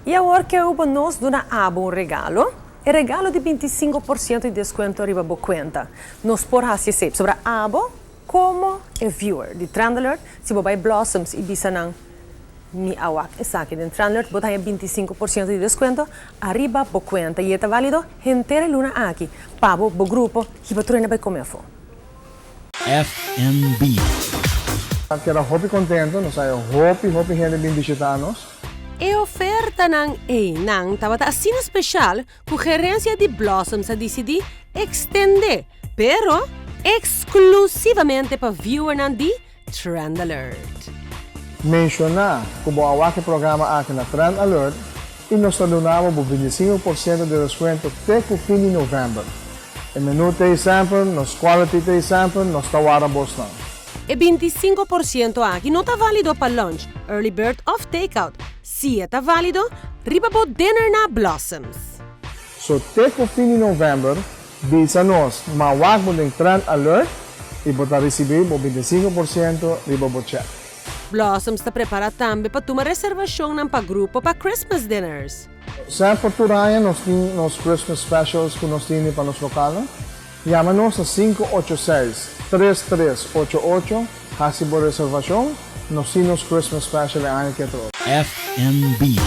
I awor ke bo nos duna abo un regalo, e regalo di 25% di deskuento riba bo kuenta. Nos por hasi esei sobra abo komo e viewer di Trend Alert, si bo bai Blossoms i bisa nan "Mi a wak esaki den Trend Alert", bo ta haña 25% di deskuento ariba bo kuenta i e ta válido henter e luna aki. Pa bo, bo grupo, hiba tur hende bai kome afó. FNB. Keda hopi kontentu, nos a hopi hopi hende bin bishitá nos. E ofertanan einan tabata asina spesial ku gerensia di Blossoms a disidí ekstendé, pero eksklusivamente pa viewernan di Trend Alert. Menshoná ku bo a wak e programa aki na Trend Alert i nos ta duna bo 25% di deskuento te ku fin di novèmber. E menú ta semper, nos quality ta semper, nos ta warda bosnan. E 25% aki no ta válido pa lunch, early bird òf takeout. Si ta válido, riba bo dinner na Blossoms. So te ku fin di novèmber, bisa nos, "M'a wak bo den Trend Alert", i bo ta risibí 25% riba bo check. Blossoms ta prepará tambe pa tuma reservashon pa grupo pa Christmas dinners. Semper tur aña nos tin nos Christmas specials ku nos tin pa nos lokal. Yama nos na 586-3388, hasi bo reservashon, nos tin nos Christmas special e aña aki. FNB.